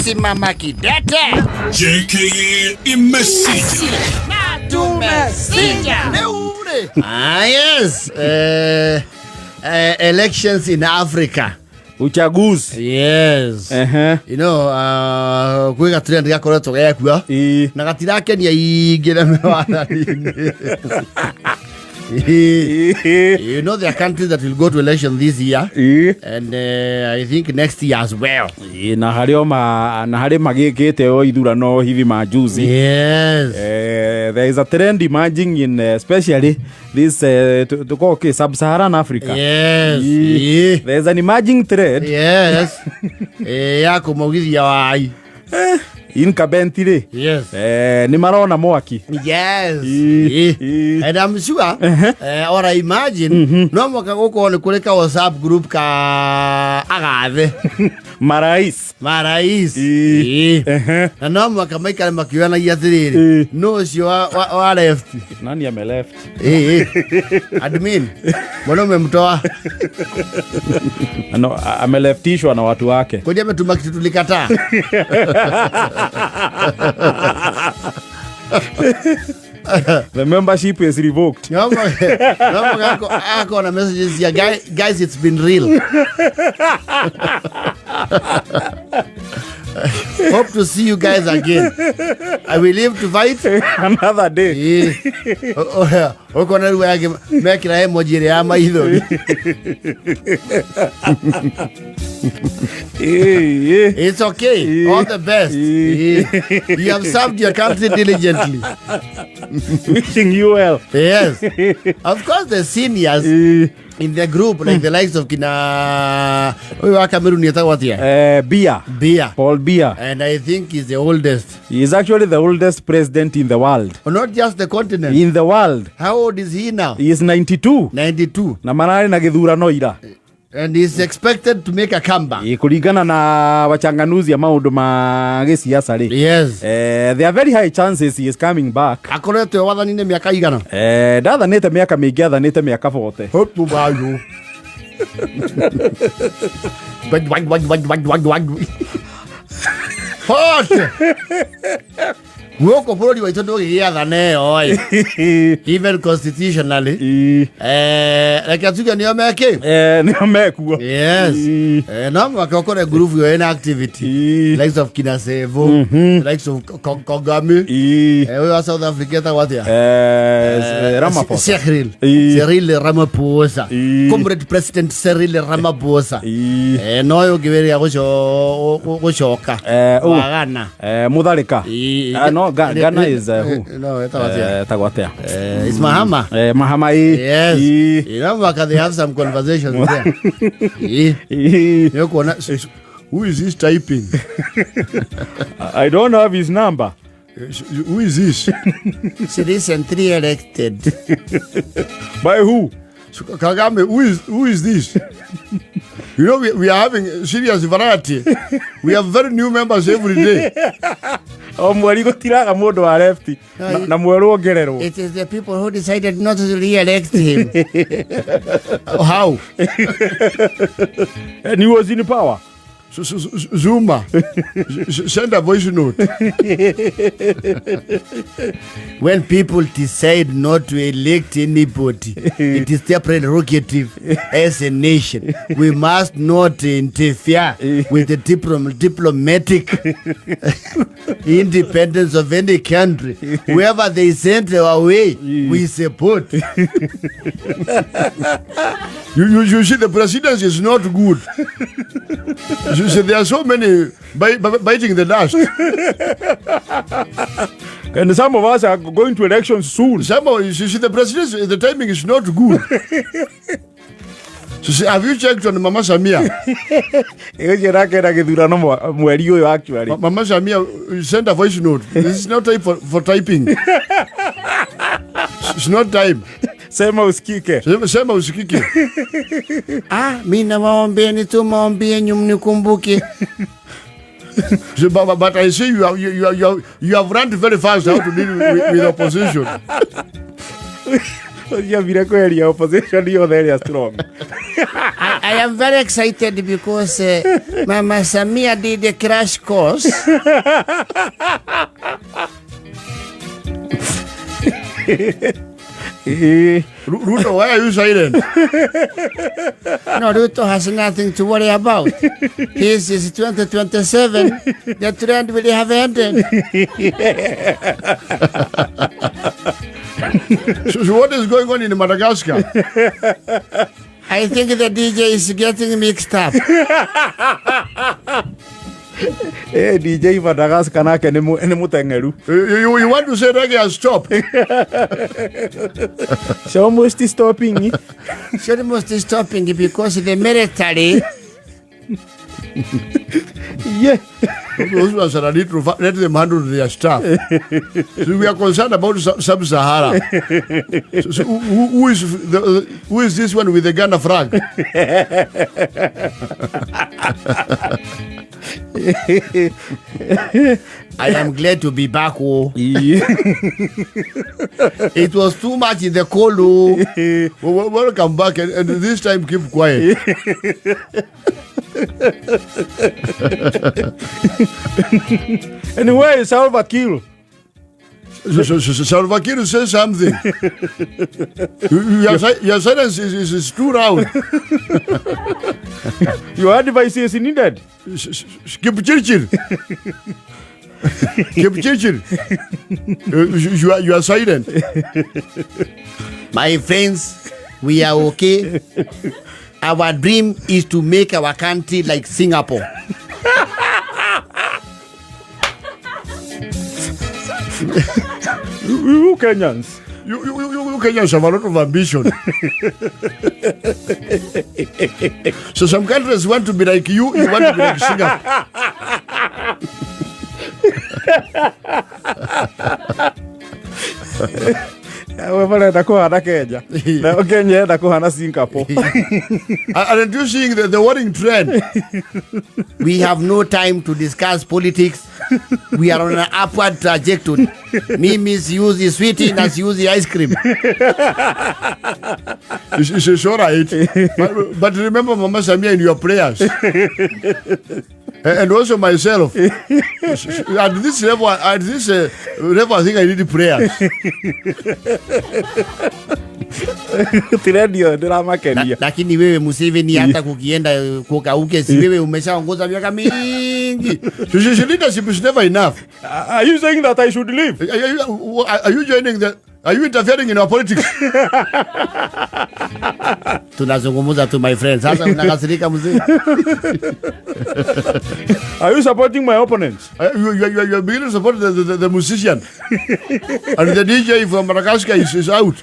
Tumesimama kidete. JKA imesija. Tumesija. Ah, yes. Elections in Africa. Uchaguzi. Yes. Ehe. Kwĩ gatrend gakoretwo gekua na gatirakenia ingĩ na mewathani-inĩ. There are countries that will go to election this year and I think next year as well. Ĩ, na harĩ o ma na harĩ magĩkĩte o ithurano hivi majuzi. Yes. There is a trend emerging in especially this tuko okay, sub-Saharan Africa. Yes. Ĩ. There is an emerging trend. Yes. Ya kũmaugithia wai. Incumbent rĩ. Yes. Nĩ marona mwaki. Yes. Ĩ. Ĩ. And I'm sure, or I imagine, no mwaka gũkorwo nĩ kũrĩ ka WhatsApp group ka agathe. Marais. Marais. Ĩ. Ĩ. Na no mwaka maikare makiũranagia atĩrĩrĩ, no ũcio wa left. Nani ame left? Ĩ, ĩ. Admin, mbona umemtoa? No, ameleftishwa na watu wake. Kwani ametuma kitu tulikataa? The membership is revoked. No mwaka ako na messages ya guys, it's been real. Hope to see you guys again. I will live to fight another day. Ũkona rĩu yake mekĩra emoji ĩrĩa ya maithori. It's okay. All the best. You have served your country diligently. Wishing you well. Yes. Of course, the seniors in the group, like the likes of kina huyu wa Cameroon etagwo atĩa? Biya. Biya. Paul Biya. And I think he's the oldest. He is actually the oldest president in the world. Not just the continent. In the world. How old is he now? He is 92. 92. Na mararĩ na gĩthurano ira. And he's expected to make a comeback. Ĩ, kũringana na wachanganuzi a maũndũ ma gĩsiasa rĩ. Yes. There are very high chances he is coming back. Akoretwo wathani-inĩ mĩaka igana? Ndathanĩte mĩaka mĩingĩ, athanĩte mĩaka 40. Hope bayo. Wag, wag, wag, wag, wag, wag, wag. Hot! Gũkũ bũrũri waitũ ndũgĩgĩathana ĩyo ĩ. Even constitutionally. Reke tuge nĩo mekĩ? Nĩo mekuo. Yes. No mũhaka ũkore group ĩyo ĩna activity. Likes of Kina Sevo, likes of Kagame. Ũyũ wa South Africa etagwo atĩa? Ramaphosa. Cyril. Cyril Ramaphosa. Comrade President Cyril Ramaphosa. No ũyũ ũngĩ wĩrĩga gũcoka. Wa Ghana. Mutharika. No, Ghana is who? No, etagwo atĩa? Etagwo atĩa? It's Mahama. Mahama ĩ. Yes. Ĩ. You know, Maka, they have some conversations there. Nĩ ũkuona, who is this typing? I don't have his number. Who is this? She recently elected. By who? So, Kagame, who is this? You know, we are having serious variety. We have very new members every day. O mweri gũtiraga mũndũ wa left na mwerũ ongererwo. It is the people who decided not to re-elect him. How? And he was in power. Zuma, send a voice note. When people decide not to elect anybody, it is their prerogative as a nation. We must not interfere with the diplomatic independence of any country. Whoever they send our way, we support. You see, the presidency is not good. You see, there are so many biting the dust. And some of us are going to elections soon. Some of you see, the presidency, the timing is not good. So see, have you checked on Mama Samia? Ĩgũthiĩ nake na gĩthurano mweri ũyũ actually. Mama Samia, send a voice note. This is not time for typing. It's not time. Sema usikike. Sema usikike. Mi nawaombeeni tu maombi yenyu mnikumbuke. So, but I see you have run very fast how to deal with opposition. Ũthiabire kweheria opposition yothe ĩrĩa strong. I am very excited because Mama Samia did a crash course. Ruto, why are you silent? No, Ruto has nothing to worry about. His is 2027. The trend will have ended. So what is going on in Madagascar? I think the DJ is getting mixed up. Eh, DJ Madagascar nake nĩ mũteng'eru. You want to say reggae has stopped? It's almost stopping. It's almost stopping because the military. Yeah. Those ones that need to let them handle their stuff. So we are concerned about Sub-Sahara. So who is this one with the Ghana flag? I am glad to be back. Oh. Yeah. It was too much in the cold. Oh. Well, welcome back, and this time keep quiet. Anyway, Salva Kiir. So Salva Kiir says something. Your silence is too loud. Your advice is needed. Kipchirchir. Kipchirchir. You are silent. My friends, we are okay. Our dream is to make our country like Singapore. You Kenyans. You Kenyans have a lot of ambition. So some countries want to be like you, you want to be like Singapore. We marenda kuhana Kenya. Na Kenya enda kuhana Singapore. Aren't you seeing the worrying trend? We have no time to discuss politics. We are on an upward trajectory. Mimi siuzi sweetie na siuzi ice cream. It's all right. But remember Mama Samia in your prayers. And also myself. At this level, I think I need prayers. Tirendio ndiramakenia. Lakini wewe Museveni hata kukienda kukauke, si wewe umeshaongoza miaka mingi. So leadership is never enough. Are you saying that I should leave? Are you joining the? Are you interfering in our politics? Tunazungumza tu my friend. Sasa unakasirika mzee. Are you supporting my opponents? You are beginning to support the musician. And the DJ from Madagascar is out.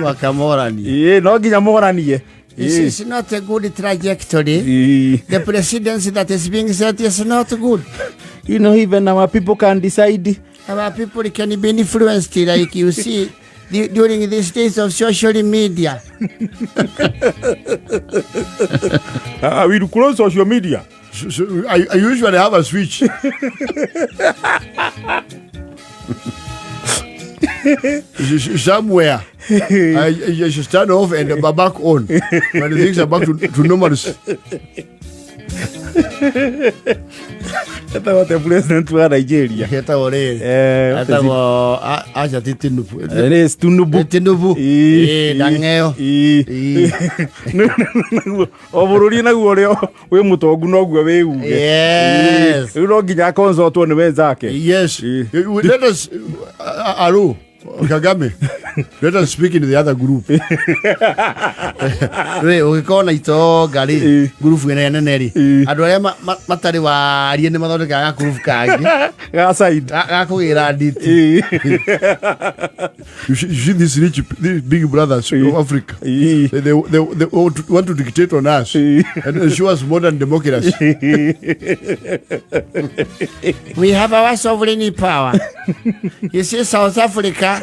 Wakamorani. Yeah, no nginya moranie. This is not a good trajectory. The presidency that is being set is not good. You know, even our people can decide. Our people can be influenced, like you see during these days of social media. We close social media. So I usually have a switch. Somewhere I just turn off and back on when things are back to normal. Etagwo the president wa Nigeria. Etagwo rĩrĩ. Etagwo aca ti Tinubu. Nĩ Tinubu. Tinubu. Ndang'eo. O bũrũri naguo ũrĩa wĩ mũtongu noguo wĩ uge. Yes. Rĩu no nginya akonsultwo nĩ wenzake. Yes. Let us Aru Kagame. Let us speak in the other group. Rĩ ũgĩkorwo na itonga rĩ, ngurubu ĩrĩa nene rĩ, andũ arĩa matarĩ warie nĩ mathondekaga gakurubu kangĩ. Ga side. Ga kũgĩra nditi. You see these rich, these big brothers of Africa. They want to dictate on us and show us modern democracy. We have our sovereign power. You see, South Africa,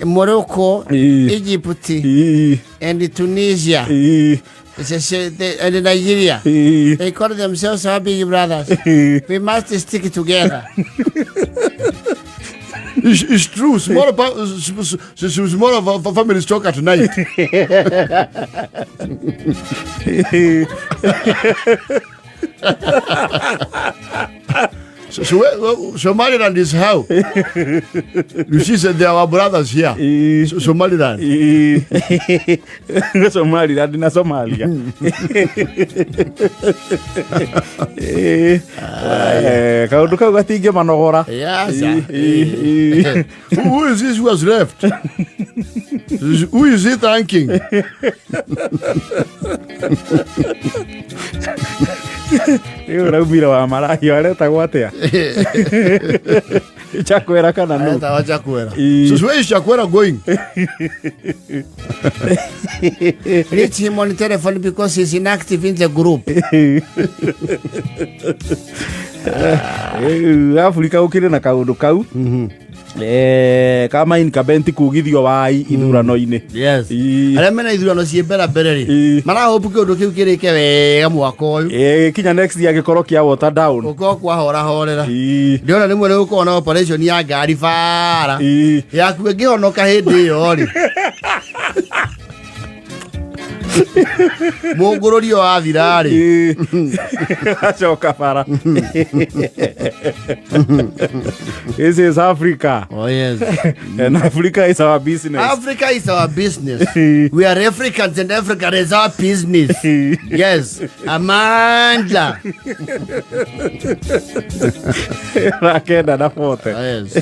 Morocco, Egypt, and Tunisia, and Nigeria, they call themselves our big brothers. We must stick together. It's true. Smaller, smaller families talk at night. So Somaliland is how? You see, so there are our brothers here. So, Somaliland. Somaliland na Somalia. Kaundu kau gatingĩ manogora. Yes. Who is this who has left? Who is he thanking? Rĩu ũraumire wa marahio aretagwo atĩa? Chakwera kana nũ? Aretagwo Chakwera. So where is Chakwera going? Reach him on telephone because he's inactive in the group. Afrika gũkĩrĩ na kaũndũ kau kama incumbent kugithio wai ithurano-inĩ. Yes. Arĩa mena ithurano ciĩ mbere mbere rĩ marahopu kĩũndũ kĩu kĩrĩke wega mwaka ũyũ. Kinya next year gĩkorwo kĩa water down. Gũkorwo kwahorahorera. Ndĩrona rĩmwe nĩ gũkorwo na operation ya ngari bara yaku ĩngĩhonoka hĩndĩ ĩyo rĩ mũngũrũrio wathira rĩ acoka bara. This is Africa. Oh yes. And Africa is our business. Africa is our business. We are Africans and Africa is our business. Yes. Amandla. Rakenda na 40. Oh, yes.